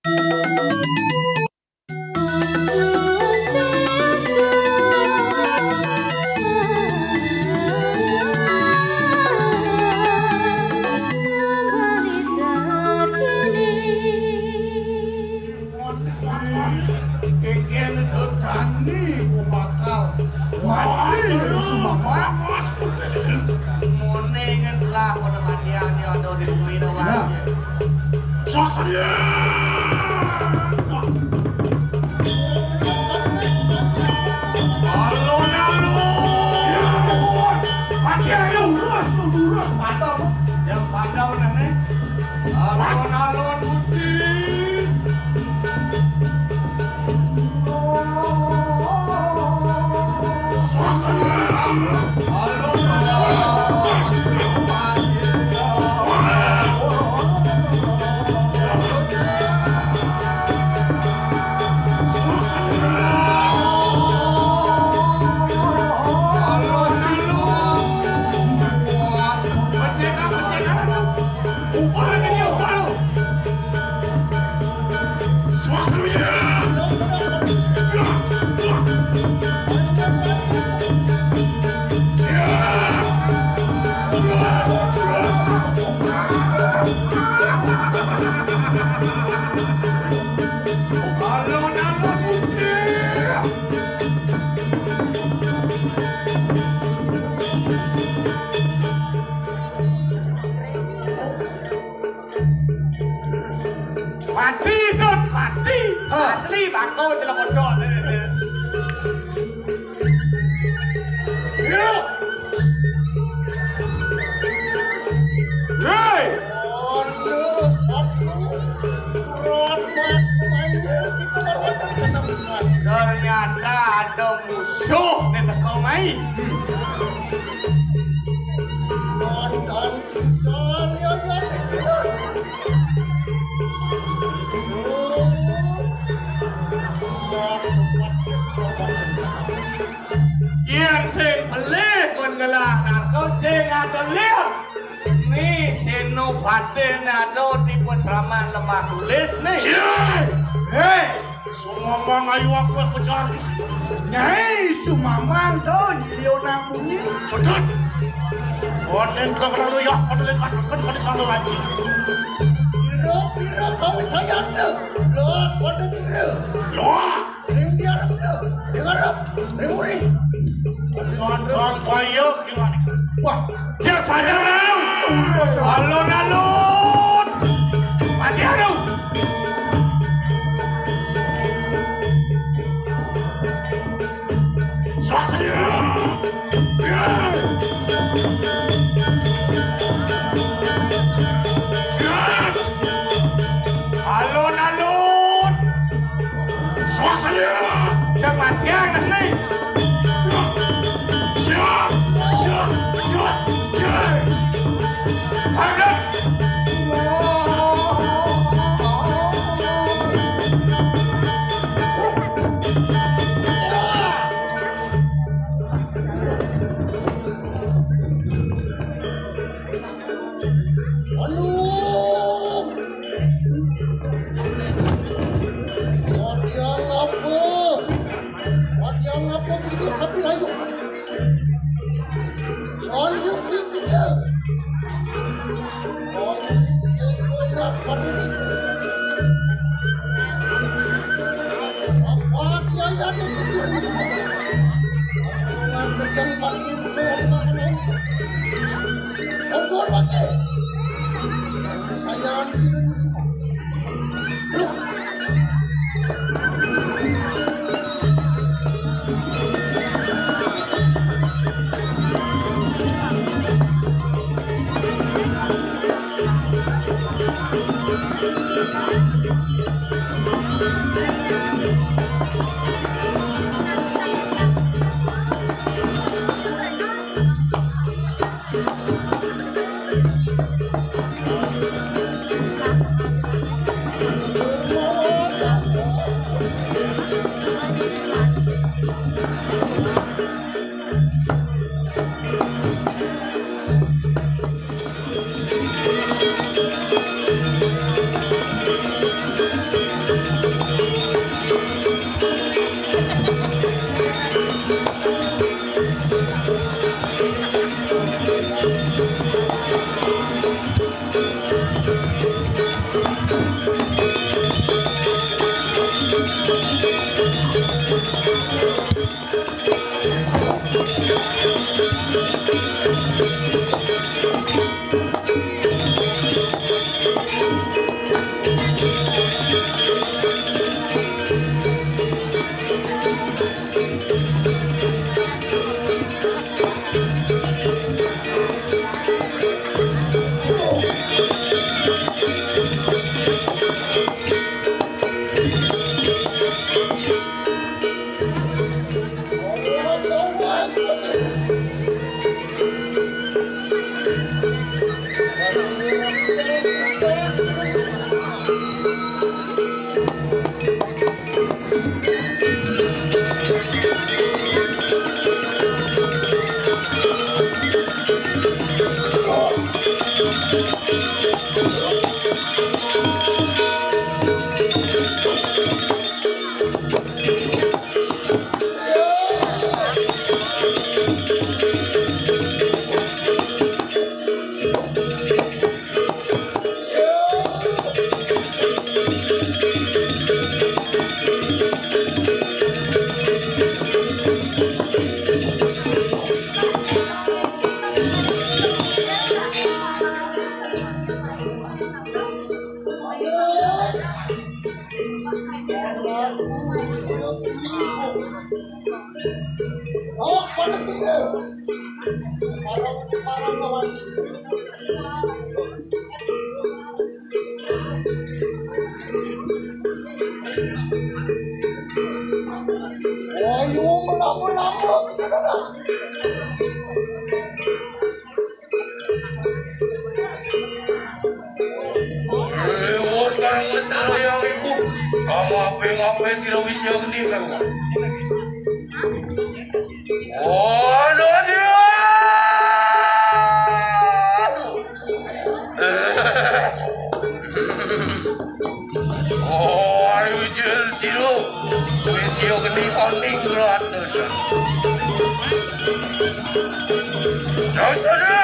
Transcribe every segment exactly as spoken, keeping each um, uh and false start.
Kengken dodani ku bakal mati, Sumama. Mone ngen lah pada mati aja ada di bumi doang. Nah. Sasria. Alon-alon. Mati aja urus, urus, padam. Yang padam nane. Alon-alon Gusti. Mati, Dut, mati. Hah? Asli, bangko, celaka, Dut. Iya. Hei. Aduh, aduh. Berat banget, anjir. Kita baru aja ketemu. Ternyata ada musuh nih, teko mai. Nonton sisa lihat-lihat. Yang sing pelih kon ngelah narko sing ada lihat. Nih, Senopati nado di pesraman Lemah Tulis nih. Sial! Hei! Sumamang ayu aku kejar. Nyai Sumamang do nyilio nang bumi. Cedot. Onen tak lalu ya pada lekat kan kan lalu lanci. Piro piro kau saya ada. Lo pada sira. Lo. Ring dia ada. Dengar. Ring uri. Nonton koyo gimana? Wah, Cek padahal. Alon-alon. Mati anu. Satria. Alon-alon. Satria. Kematian ini. Aduh. Wadiang apa? Wadiang apa bibir tapi layu? Ayo kita. Ayo kita. Apa dia ada di sini? Dengan kesan pasti bukan makanan. Tonton mati. Saya di sini semua. Oh, panas ini. Parang, parang, parang. Wah, iya, menapa-napa. Eh, wah, sekarang ngeselin yang ibu. Kamu apa yang apa sih, lo bisa gede kan? Waduh, dia. Oh, ayo, Cil, Cil. Wis yo geni paling berat. Terus ada.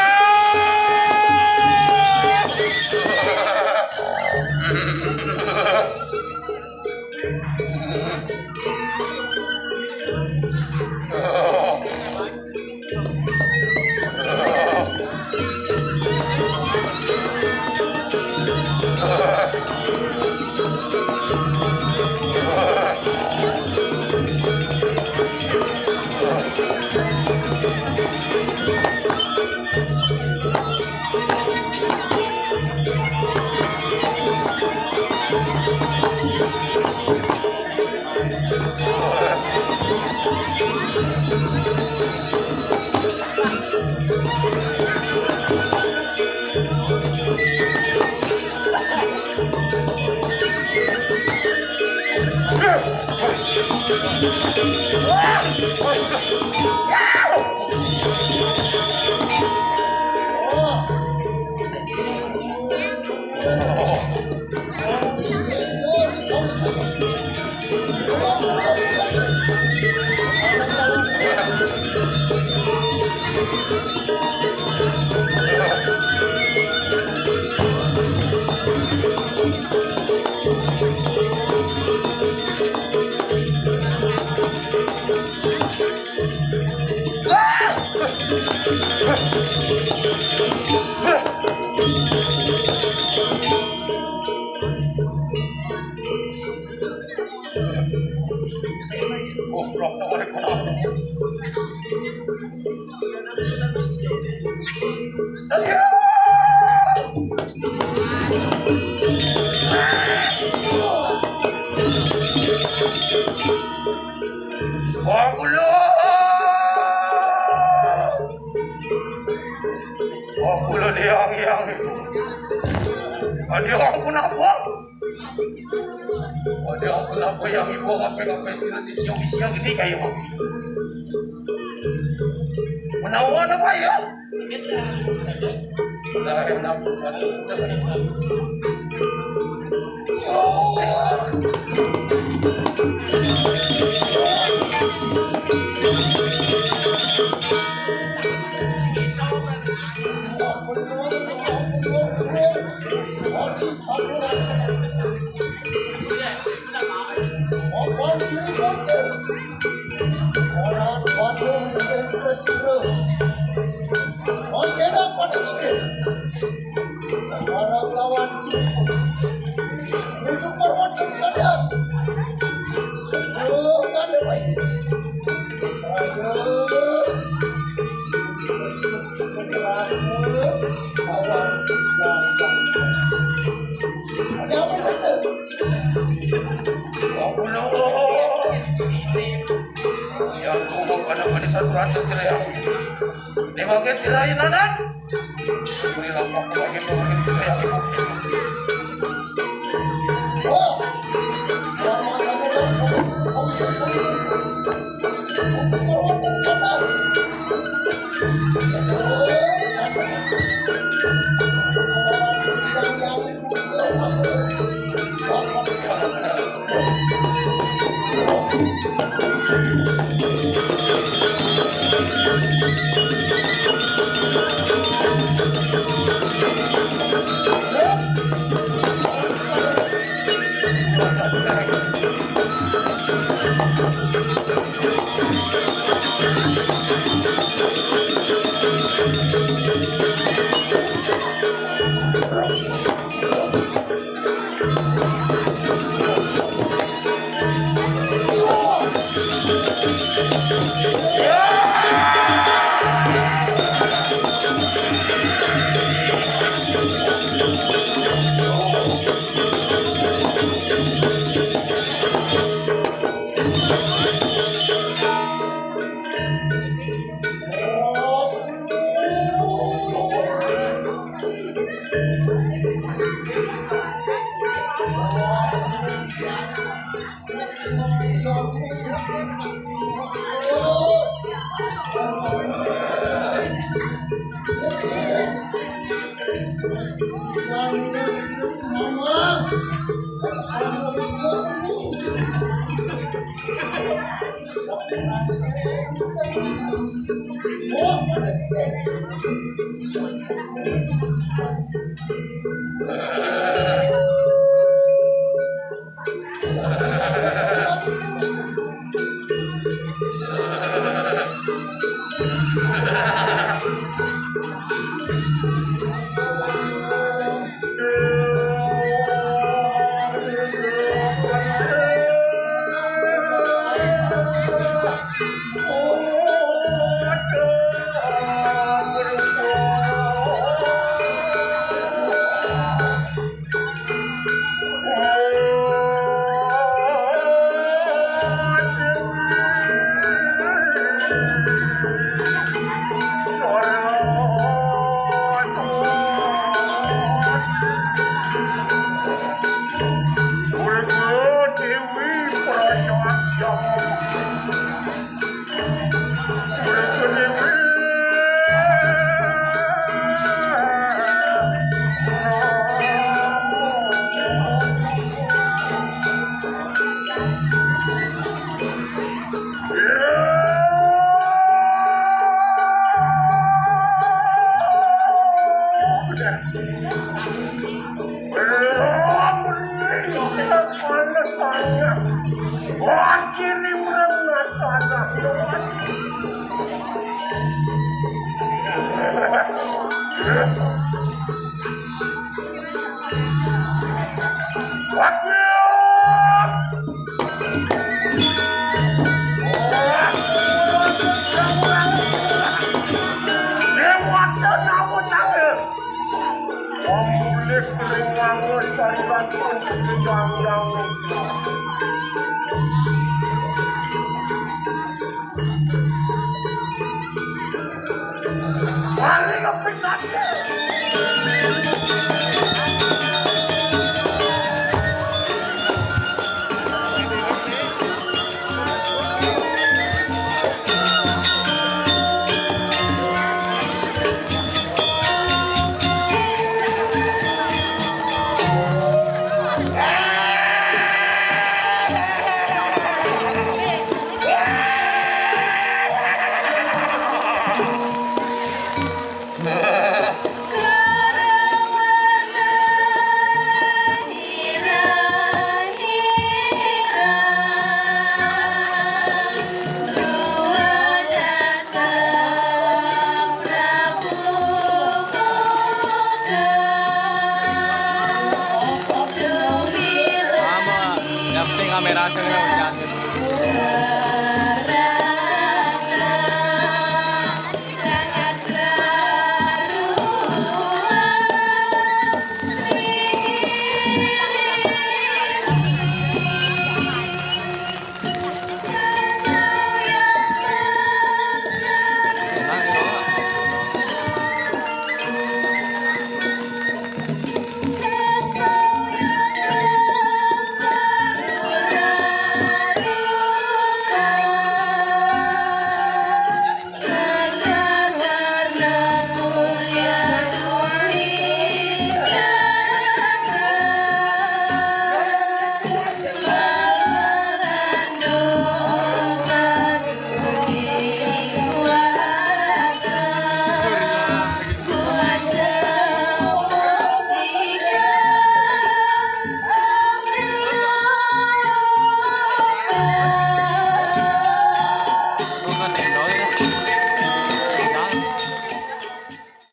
Aku lo. Aku lo, Diang, Diang. Diang, aku napa? Ada apa-apa yang ibu ngapain-ngapain sila si siang-siang ini kayak mau. Menawan apa ya? Lah, enak. Orang Bandung Influencer. Oke, dah, pada sini. Orang lawan sini. Untuk perwakilan kalian. Sebelum ada baik. Ayo. Awas. Ada apa itu? Ya, aku mau pada-pada satu ratus ya. Ini pakai sirain anak. Ini lampah pakai pakai sirain. Oh. Mama, yang penting kamera saya udah.